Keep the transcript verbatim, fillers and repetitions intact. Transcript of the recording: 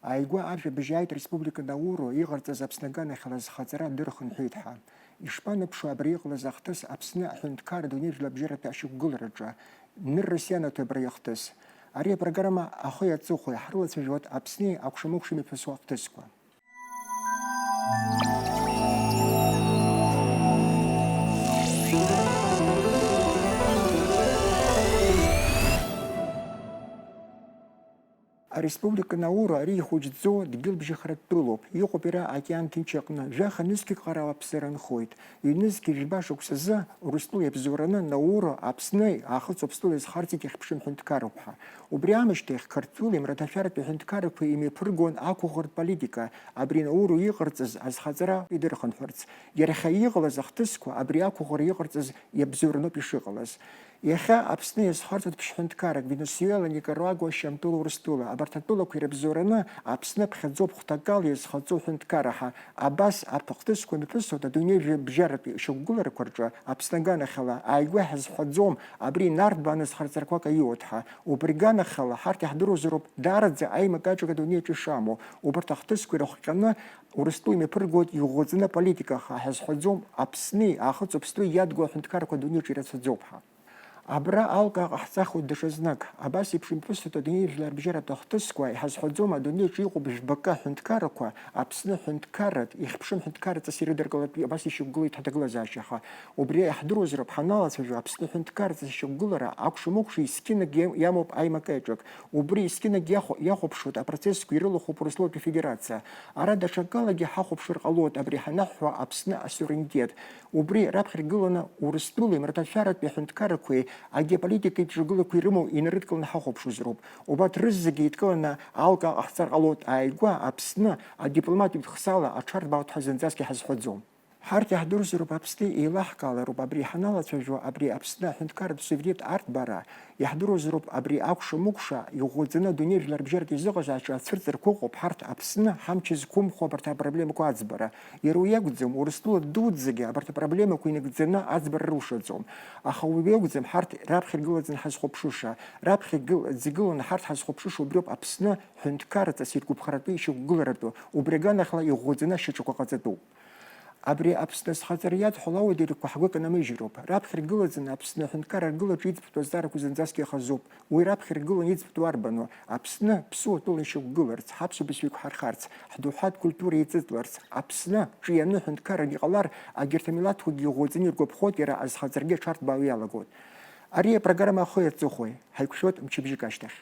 Ааигәа ажәабжь ааит Республика Науру иҟарҵаз Аԥсны аганахьала зхаҵара дырхынҳәит ҳәа. Ишԥанаԥшуа абри иҟалаз ахҭыс Аԥсны аҳәынҭқарра дунеижәлабжьаратәи ашьақәгылараҿы? Ныррас ианаҭои абри ахҭыс? Ари апрограмма Ахәеи аҵыхәеи, ҳрылацәажәоит Аԥсни акәша-мыкәша имҩаԥысуа ахҭысқәа. Ареспублика Науру ари ихәыҷӡоу дгьылбжьахаратә тәылоуп. Иҟоуп иара Океан Ҭынч аҟны. Жәаха нызқьҩык ҟара ауааԥсыра нхоит. Ҩнызқьи жәба шықәсазы Урыстәыла иабзоураны Науру Аԥсны, Аахыҵ Уаԥстәыла изхарҵеит ихьыԥшым ҳәынҭқарроуп ҳәа. Убри аамышьҭахь Қырҭтәылеи мраҭашәаратәи аҳәынҭқаррақәеи имҩаԥыргон ақәыӷәӷәартә политика, абри Науру иҟарҵаз азхаҵара идырхынҳәырц. Иара иахьа иҟалаз ахҭысқәа абри ақәыӷәӷәара иҟарҵаз иабзоураноуп ишыҟалаз. Иахьа Аԥсны иазхарҵоит ԥшь-ҳәынҭқаррак, Венесуела, Никаруагуа, Шьамтәыла, Урыстәыла, абарҭ атәылақәа ирыбзоураны Аԥсны ԥхьаӡоуп хәҭакала иазхаҵоу ҳәынҭқарра ҳәа. Абас арҭ ахҭысқәа мҩаԥысуеит адунеи жәабжьаратәи шьақәгыларақәа рҿы Аԥсны аганахьала. Ааигәа иҳазҳәаӡом, абри инарҭбааны зхарҵарақәак аиуеит ҳәа. Убри аганахьала ҳарҭ иаҳдыруазароуп даараӡа аимак-аҿак адунеи аҿы ишамоу. Убарҭ ахҭысқәа ирыхҟьаны Урыстәыла имҩаԥыргоит иӷәӷәаӡаны аполитика ҳәа иҳазҳәаӡом, Аԥсни Аахыҵ Уаԥстәыла иадгыло аҳәынҭқаррақәа адунеи аҿы ирацәаӡоуп ҳәа. Абра алкаа ҟаҳҵахуеит даҽазнык. Абас еиԥш имҩаԥысуеит адунеи жәлар рыбжьаратәы ахҭысқәа, иҳазҳәаӡом адунеи аҿы иҟоуп жәбакы аҳәынҭқаррақәа, Аԥсны ҳәынҭқарратә, ихьыԥшым ҳәынҭқарраҵас ирыдыркылартә абас ишьақәгылоит ҳаҭагылазаашьа ҳәа. Убри иаҳдыруазароуп ҳаналацәажәо Аԥсны ҳәынҭқарраҵас ишьақәгылара акәша-мыкәша есқьынагь иам-, иамоуп аимак-аиҿак. Убри есқьынагь иахәа-, иахәаԥшуеит, апроцессқәа ирылахәуп Урыстәылатәи Афедерациа. Ара даҽакалагьы ҳахәаԥшыр ҟалоит абри ҳанаҳҳәо Аԥсны асуверенитет. Убри раԥхьаргыланы Урыстәылеи мраҭашәаратәи аҳәынҭқаррақәеи агеополитикатә ҿагылақәа ирымоу инарыдкыланы ҳахәаԥшуазароуп. Убарҭ рызегьы еидкыланы алкаа ҟаҳҵар ҟалоит, ааигәа Аԥсны адипломатиатә хсала аҽарҭбаауеит ҳәа зынӡаск иҳазҳәаӡом. Ҳарҭ иаҳдырзароуп, Аԥсны еилаҳкаалароуп абри ҳаналацәажәо, абри Аԥсны аҳәынҭқарратә суверенитет арҭбаара, иаҳдыруазароуп абри акәша-мыкәша иӷәӷәаӡаны адунеи жәлар рыбжьаратәи изыҟаз аҿы ацәырҵрақәа ыҟоуп ҳарҭ Аԥсны ҳамч зқәымхо абарҭ апроблемақәа аӡбара. Иара уи акәӡам, Урыстәыла дуӡӡагьы абарҭ апроблемақәа инагӡаны аӡбара рылшаӡом. Аха уи акәӡам ҳарҭ раԥхьа иргылаӡаны ҳазхәаԥшыша. Раԥхьа игыл-, зегыланы ҳарҭ ҳазхәаԥшыша убриоуп Аԥсны ҳәынҭқарраҵас иргәаԥхаратәы, ишьақәгыларатәы, убри аганахьала иӷәӷәаӡаны ашьаҿақәа ҟаҵатәуп. Абри Аԥсны азхаҵара иадҳәало ауадаҩрақәа ҳгәы канамыжьроуп. Раԥхьа иргылаӡаны Аԥсны аҳәынҭқарра аргылараҿы иӡбатәу азҵаарақәа зынӡаск иахазуп. Уи раԥхьа иргыланы иӡбатәу арбану? Аԥсны ԥсуа тәыла ишьақәгыларц, ҳаԥсуа бызшәақәа ҳархарц, ҳдоуҳатә культура еиҵыҵларц, Аԥсны ҿианы ҳәынҭқаррак иҟалар, агьырҭ амилаҭқәагьы иӷәӷәаӡаны иргәаԥхоит, иара азхаҵарагьы аҽарҭбаау иалагоит. Ари апрограмма Ахәеи аҵыхәеи, ҳаиқәшәоит мчыбжьык ашьҭахь.